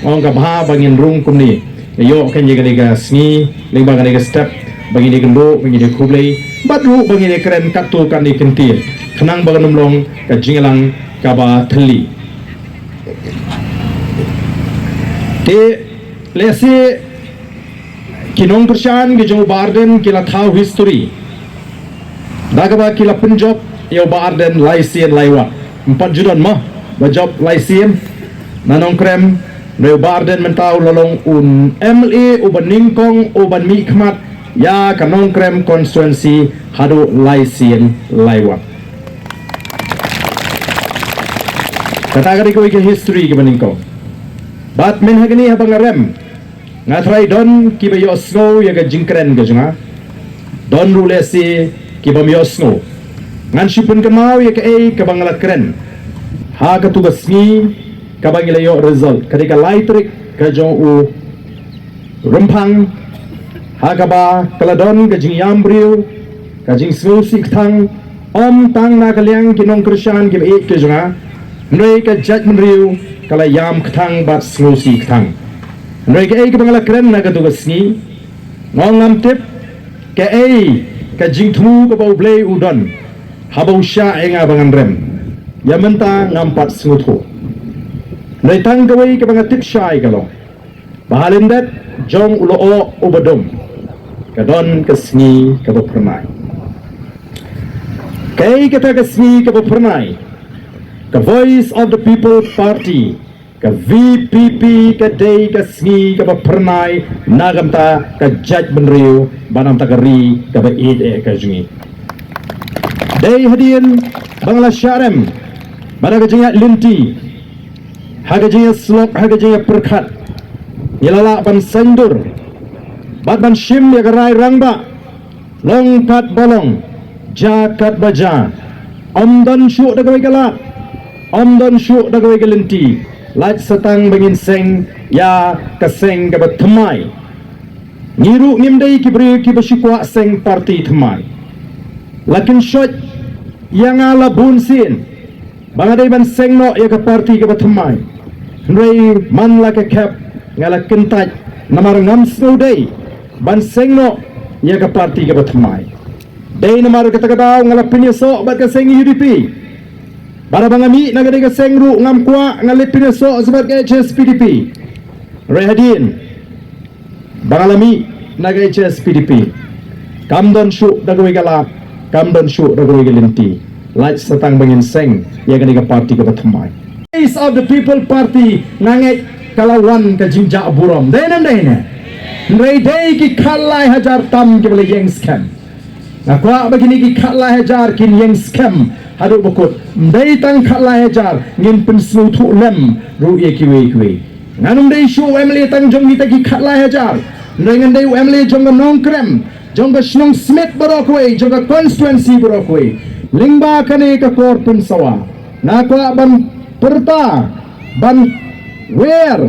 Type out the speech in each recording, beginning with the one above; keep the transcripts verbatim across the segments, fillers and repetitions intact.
Ong ka bha ba ngin rung kumne. Ïoh kan ïa kane ka sngi lyngba kane ka step ba ngin ïa kynduh, ba ngin ïa khublei bad ruh ba ngin ïa kren katto katne kyntien khnang ba kan ym long ka jingïalang kaba thylli. Te lehse ki nongkyrshan ki jong u Bah Ardent ki la thaw history da kaba ki la pynjop ïa u Bah Ardent lai sien lai wat. Ym pat ju don mo ba jop lai sien na Nongkrem. Hynrei u Bah Ardent mynta u la long u MLA uba nyngkong uban mih khmat ïa ka Nongkrem constituency haduh lai sien lai wat. Kata ka dei kawei ka history kaba nyngkong. Bad mynta hangne haba nga rem, nga tharai don kiba ïohsngew ïa ka jingkren ka jong nga, don ruh lehse kibym ïohsngew. Ngan shu pynkynmaw ïa kaei kaba nga la kren ha katu ka sngi kaba ngi la ïoh result, ka dei ka lai tarik ka jong u Rymphang, ha kaba ka la don ka jingïam briew, ka jingsngewsih kthang, ym tang na ka liang ki nongkyrshan kiba ïeit ki jong nga, hynrei ka jaitbynriew ka la ïam kthang bad sngewsih kthang. Hynrei kaei kaba nga la kren na katu ka sngi, nga ong ngam tip kaei ka jingthmu kaba U Blei u don haba u shah ïa nga ba ngan rem. Ïa mynta ngam pat sngewthuh. Hynrei tang kawei kaba nga tip shai ka long ba ha lyndet jong u lyoh uba dum ka don ka sngi kaba phyrnai. Kaei kata ka sngi kaba phyrnai? Ka Voice of the People Party, ka VPP, ka dei ka sngi kaba phyrnai na ka bynta ka jaitbynriew bad na ka bynta ka ri kaba ïeit eh ka jong ngi. Dei hadien ba nga la shah rem bad ka jingïaid lynti ha ka jingïasyllok, ha ka jingïapyrkhat, ngi la lah ban saiñdur bad ban shim ïa ka rai rangbah, long katba long, jia katba jia. Ym don shuh da kawei ka lad, ym don shuh da kawei ka lynti, lait sa tang ba ngin seng ïa ka seng kaba thymmai. Ngi ruh ngim dei ki briew kiba shu kwah seng party thymmai. La kynshoit ïa nga la bun sien ba nga dei ban seng noh ïa ka party kaba thymmai. Hynrei man la ka khep nga la kyntait namar ngam sngewdei ban seng noh ïa ka party kaba thymmai. Dei namar kata ka daw nga la pynïasoh bad ka seng UDP. Bad haba nga mih na ka dei ka seng ruh ngam kwah, nga la pynïasoh sa bad ka HSPDP. Hynrei hadien ba nga la mih na ka HSPDP, kam don shuh da kawei ka lad, kam don shuh da kawei ka lynti, lait sa tang ba ngin seng ïa kane ka party kaba thymmai. Voice of the People Party, nga ngeit ka la wan ka jingjah burom. Dei ne ym dei ne? Hynrei dei ki khatlai hajar tam kiba la ïeng skhem. Nga kwah ba kine ki khatlai hajar kin ïeng skhem haduh ba kut. Ym dei tang khatlai hajar, ngin pynsngewthuh lem ruh ïa kiwei kiwei. Ngan ym dei shuh u MLA tang jong kita ki khatlai hajar, hynrei ngan dei u MLA jong ka Nongkrem, jong ka shnong Smit baroh kawei, jong ka constituency baroh kawei. Lyngba kane ka kor pynsawa nga kwah ban pyrta, ban wer,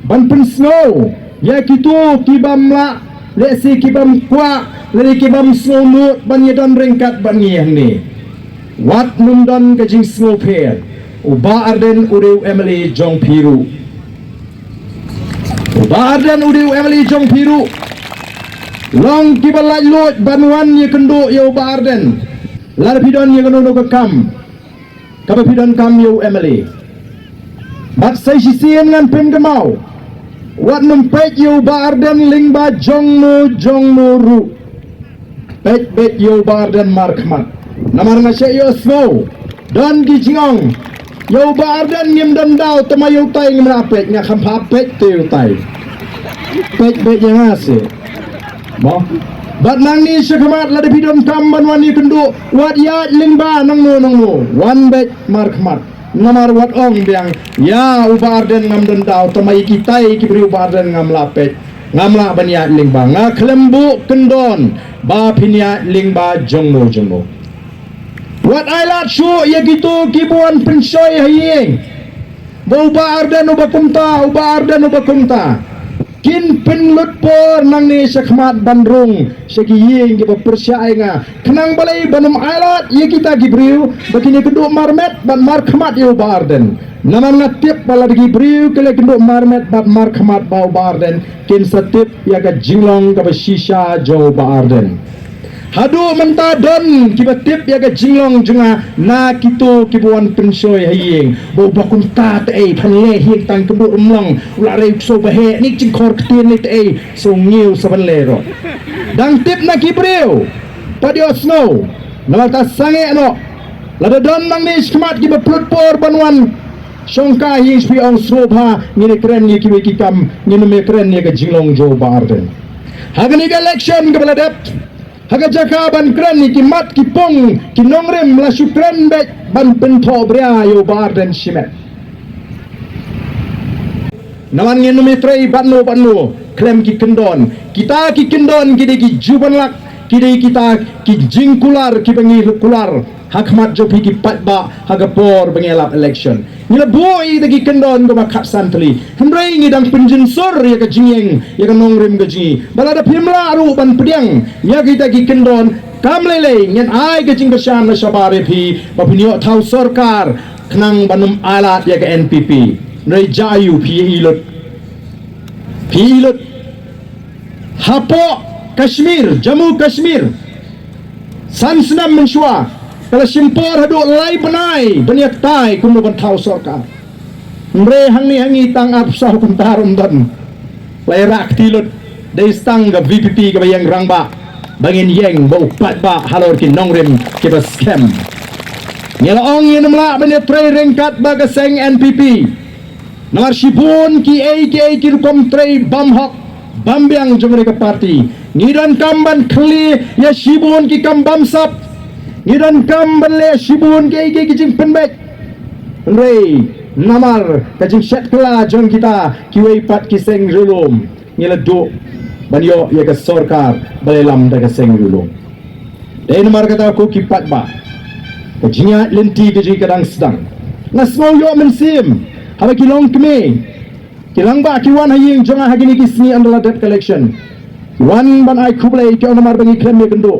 ban pynsngew ïa kito kibym lah, lehse kibym kwah lane kibym sngewnud ban ïadon ryngkat bad ngi hangne. Wat nym don ka jingsngewpher, u Bah Ardent u dei u MLA jong phi ruh. U Bah Ardent u dei u MLA jong phi ruh. Long kiba laitluid ban wan ïakynduh ïa u Bah Ardent lada phi don ïa kano kano ka kam kaba phi donkam ïa u MLA. Bad sa shisien ngan pynkynmaw, wat nym peit ïa u Bah Ardent lyngba jongno jongno ruh. Peit beit ïa u Bah Ardent markhmat. Namar nga shait ïohsngew don ki jingong, ïa u Bah Ardent ngim don daw, tangba ïa utai ngim lah peit. Nga kham pha peit te ïa utai. Peit beit ïa nga seh. Mo. Bad nangne shakhmat lada phi donkam ban wan ïakynduh, wat ïaid lyngba nongno nongno, wan beit markhmat. Namar wat ong biang ïa u Bah Ardent ngam don daw, tangba ïa kitai ki briew u Bah Ardent ngam lah peit, ngam lah ban ïaid lyngba. Nga khlem buh kyndon ba phin ïaid lyngba jongno jongno. Wat ai lad shuh ïa kito kiba wan pynshoi ha ïing ba u Bah Ardent uba kumta, u Bah Ardent uba kumta. Kin pynlut por nangne shakhmat ban rung sha ki ïing kiba pyrshah ïa nga, khnang balei ban ym ailad ïa kita ki briew ba kin ïakynduh marmet bad markhmat ïa u Bah Ardent. Namar nga tip ba lada ki briew ki la ïakynduh marmet bad markhmat bad u Bah Ardent, kin sa tip ïa ka jinglong kaba shisha jong u Bah Ardent. Haduh mynta don kiba tip ïa ka jinglong jong nga na kito kiba wan pynshoi ha ïing, ba u Bah kumta te ei, phan leh ïing tang kynduh rymlong, u la rei u ksew ba heh, nik jingkhor ktien ne te ei, so ngiew sa ban leh ruh. Dang tip na ki briew, pat ïohsngew, namar ta sangeh noh. Lada don nangne shakhmat kiba pynlut por ban wan shongkai ïing sha phi, ong sngewbha, ngin ïakren ïa kiwei ki kam, ngin ym ïakren ïa ka jinglong jong u Bah Ardent. Ha kane ka election kaba la dep, ha ka jaka ban kren ïa ki mat ki pung ki nongrim, la shu kren beit ban pynthohbria ïa u Bah Ardent shimet. Namar ngin ym ïatrei bad no bad no khlem ki kyndon. Kita ki kyndon ki dei ki jubanlak, ki dei kita ki jingkular kiba ngi kular ha khmat jong phi ki paidbah ha ka por ba ngi lap election. Ngi la buh ïa kita ki kyndon kumba khatsan tylli. Hynrei ngi dang pynjynsur ïa ka jingïeng ïa ka nongrim ka jong ngi. Ba lada phim lah ruh ban pdiang ïa kita ki kyndon, kam lei lei ngin ai ka jingkyrshan na shabar ïa phi ba phin ïoh thaw sorkar, khnang ban ym ailad ïa ka N P P. Hynrei jia aiu phi ïa i lut. Phi lut hapoh Kashmir, Jammu Kashmir. San snem mynshuwa, ka la shim por haduh lai bnai ban ïatai kumno ban thaw sorkar. Hynrei hangne ha ngi tang arphew saw kynta ruh ym don. La ïarap kti lut, dei tang ka V P P kaba ïeng rangbah ba ngin ïeng, ba u paidbah halor ki nongrim kiba skhem. Ngi la ong ngin ym lah ban ïatrei ryngkat bad ka seng N P P. Namar shibun kiei kiei ki rukom trei bymhok bymbiang jong kane ka party. Ngi donkam ban khlieh ïa shibun ki kam bamsap. Ngi donkam ban leh shibun kiei kiei ki jingpynbeit. Hynrei namar ka jingshet kylla jong kita kiwei pat ki seng riewlum, ngi la duh ban ïoh ïa ka sorkar ba la ïalam da ka seng riewlum. Dei namar kata ko ki paidbah, ka jingïaid lynti ka jong ngi ka dang sdang. Nga sngew ïoh mynsiem haba ki longkmie, ki rangbah ki wan ha ïing jong nga ha kine ki sngi ynda la dep ka election. Ki wan ban ai khublei, ki ong namar ba ngi khlem ïakynduh.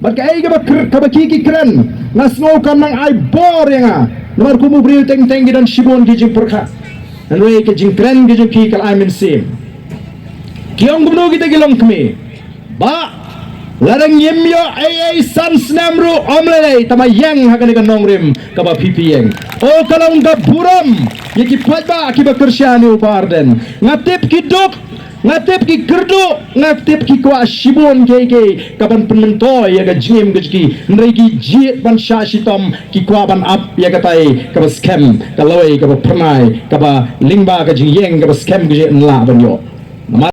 Bad kaei kaba kr-, kaba ki ki kren, nga sngew kam nang ai bor ïa nga. Namar kum u briew teng teng ki don shibun ki jingpyrkhat. Hynrei ka jingkren ka jong ki ka la ai mynsiem. Ki ong kumno kita ki longkmie? Bah, lada ngim ïoh ei ei san snem ruh ym lei lei, tang ba ïeng ha kane ka nongrim kaba phi phi ïeng. O, ka long ka burom ïa ki paidbah kiba kyrshan ïa u Bah Ardent. Nga tip ki duk, nga tip ki kyrduh, nga tip ki kwah shibun kiei kiei kaban pynmyntoi ïa ka jingim ka jong ki. Hynrei ki jied ban shah shitom, ki kwah ban ap ïa katai kaba skhem, ka lawei kaba phyrnai, kaba lyngba ka jingïeng kaba skhem ka jong ngi yn lah ban ïoh. Namar